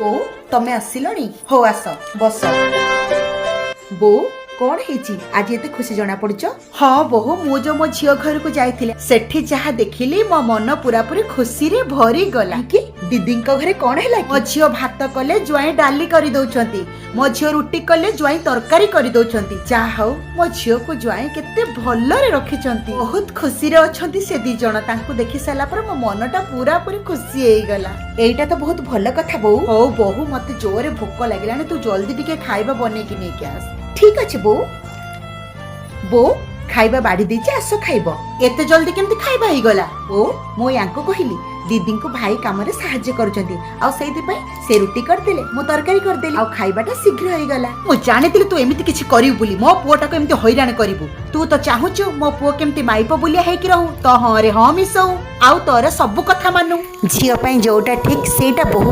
ବୋଉ, ତମେ ଆସିଲଣି? ହଉ ଆସ, ବସ। ବୋଉ, କଣ ହେଇଛି? ଆଜି ଏତେ ଖୁସି ଜଣା ପଡୁଛ? ହଁ ବୋହୁ, ମୁଁ ଯୋଉ ମୋ ଝିଅ ଘରକୁ ଯାଇଥିଲି, ସେଠି ଯାହା ଦେଖିଲି ମୋ ମନ ପୁରାପୁରି ଖୁସିରେ ଭରିଗଲା। କି ଦିଦିଙ୍କ ଘରେ କଣ ହେଲା? ମୋ ଝିଅ ଭାତ କଲେ ଜ୍ୱାଇଁ ଡାଲି କରିଦଉଛନ୍ତି, ମୋ ଝିଅ ରୁଟି କଲେ ଜ୍ୱାଇଁ ତରକାରୀ କରିଦଉଛନ୍ତି। ଯାହା ହଉ, ମୋ ଝିଅକୁ ଜ୍ୱାଇଁ କେତେ ଭଲରେ ରଖିଛନ୍ତି। ବହୁତ ଖୁସିରେ ଅଛନ୍ତି ସେ ଦି ଜଣ। ତାଙ୍କୁ ଦେଖି ସାରିଲା ପରେ ମୋ ମନଟା ପୁରାପୁରି ଖୁସି ହେଇଗଲା। ଏଇଟା ତ ବହୁତ ଭଲ କଥା ବୋଉ। ହଉ ବୋହୁ, ମତେ ଜୋରେ ଭୋକ ଲାଗିଲାଣି, ତୁ ଜଲ୍ଦି ଟିକେ ଖାଇବା ବନେଇକି ନେଇକି ଆସ। ଠିକ ଅଛି ବୋଉ। ବୋଉ, ଖାଇବା ବାଢି ଦେଇଛି, ଆସ ଖାଇବ। ଏତେ ଜଲ୍ଦି କେମିତି ଖାଇବା ହେଇଗଲା? ବୋଉ, ମୁଁ ୟାଙ୍କୁ କହିଲି, ଦିଦିଙ୍କୁ ଭାଇ କାମରେ ସାହାଯ୍ୟ କରୁଛନ୍ତି, ଆଉ ସେଇଥିପାଇଁ ସେ ରୁଟି କରିଦେଲେ, ମୁଁ ତରକାରୀ କରିଦେଲି, ଆଉ ଖାଇବାଟା ଶୀଘ୍ର ହେଇଗଲା। ମୁଁ ଜାଣିଥିଲି ତୁ ଏମିତି କିଛି କରିବୁ ବୋଲି, ମୋ ପୁଅଟାକୁ ଏମିତି ହଇରାଣ କରିବୁ। ତୁ ତ ଚାହୁଁଛୁ ମୋ ପୁଅ କେମିତି ମାଇପ ବୁଲିଆ ହେଇକି ରହୁ, ତ ହଁ ରେ ହଁ ମିଶଉ, ଆଉ ତୋର ସବୁ କଥା ମାନୁ। ଝିଅ ପାଇଁ ଯୋଉଟା ଠିକ୍, ସେଇଟା ବୋହୂ